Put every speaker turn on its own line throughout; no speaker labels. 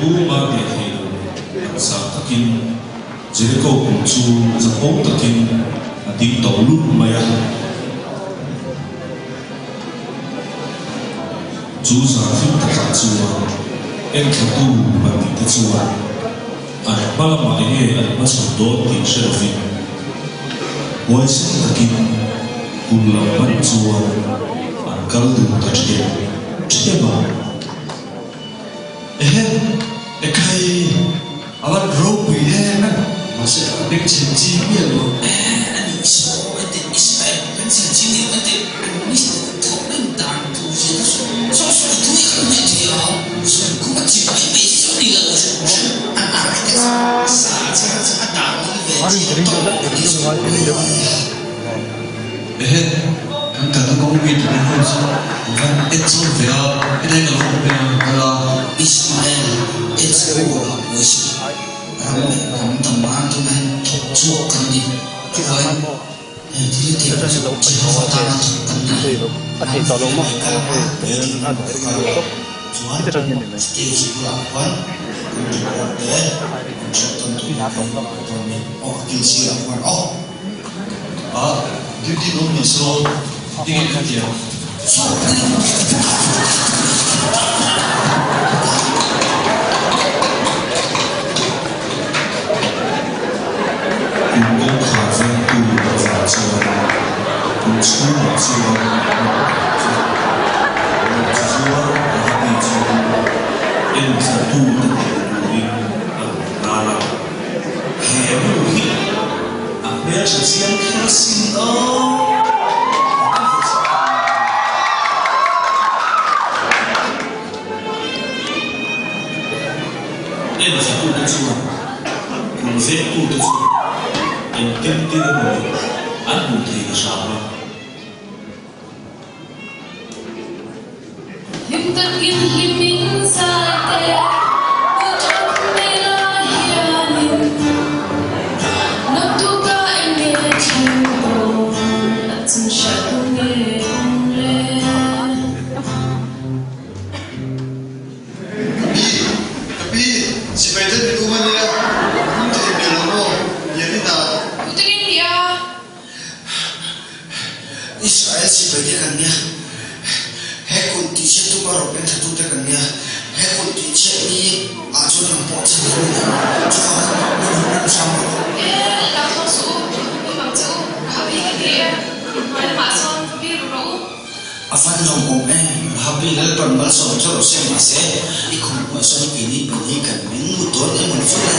tuma hneh thei lo langsar takin Jeriko kum chu chapo takin a ding to lut mai a. Chu zan thim takah chuan enthlatu pahnihte chuan an hma lamah enge an hmachhawn dawn tih hre lovin huaisen takin kum lam pan chuan an kal dun ta ṭhem ṭhem a.
Ehe, ekhai, a van ropui em em, mahse a bengchhen chi miah lo.
Ehe, a nih saw e teh Israel, bengchhen chi ni lo e teh, an ni thawh reng dan tur zia chu saw saw i tui kha hmeh thei a, sawi khum a chi mai mai chu ni lo hrim hrim, an architect sa che kha chu a dan ni ve chiang tawh a ni sawi.
Ehe, kan kalna kawng mi tih hun chu an van en chho ve a, helai ka lo awm ve ang kal a.
Ismael, Ezekiel a pawisa ram leh hnam dang nan tuna hian thawk chhuak kan ni. Chuvain heng thil thei chu Jehova tana thawk kan ni. Hnam fimai kal a tih an rawn kal a. Chuan stage bulah khuan kan report te kan hriat tawn tur in kan dawn ni. Aw ka kil sirah khuan aw.
A duty dawn ni saw tinge ka ti ang.
Kum kawngkhar vengtu avang chuan kum chhungah chuan chu chuan Rabi chu enthlatu te hmuh turin a rawn kal a. He nu hi a hmeltha chiang kher sin aw. Entlatute chuan kul vengtute chu engtin tin emaw an hmuh thei ta hram a.
Hlim takin hlimin zai teh, ka that hmelah hianin Naktuka enge thleng dawn a chin hriat tu nge awm le?
Ka pi, ka pi, sipai te min um a nia, hmun thei hmel lo maw, Yarina.
Tute nge nia?
Israel sipai te kan nia, he kut tih chhiat tuma rawh en thatu te kan nia, he kut tih chhiat ni ah chuan nang pawh chhan dawn ni ang, chuvang min hum rem hram rawh.
E, lam thawk suh u, ka hum hum ang che u, ka ha bik a ni e, hnuai lamah chuan va bir rawh u.
A van lawm awm em, Rahabi Lalpan malsawm chu rawh se mahse i khum hmuh sawn keini pahnih kan min mut dawn emaw ni chu le.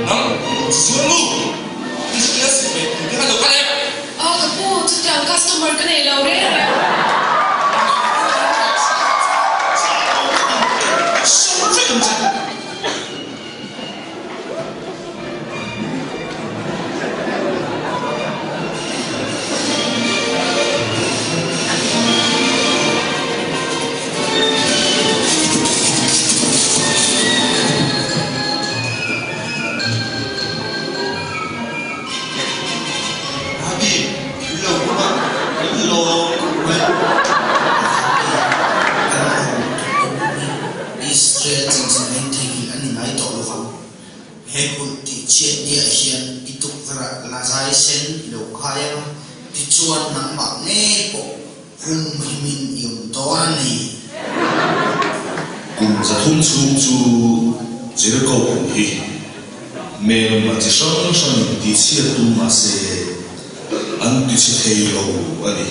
Nang, Suan nu, i hria si ve tih te kha lo kal em?
Aw ka pu, chutiang customer ka nei lo reng reng.
Rabi, thil lo hmang a, kan lawm khawp mai.
Rabi, kan lawm tuk em em e. Israel chanchin reng theihnghilh a ni ngai tawh lo vang. He kulh tih chhiat niah hian i tukverh la zai sen i lo khai ang a, tichuan nangmah ngei pawh humhimin i awm dawn a ni.
Kum 300 chhung chu Jericho kum hi hmelma chi hrang hrangin tihchhiat tum mahse an tichhe thei lo a ni.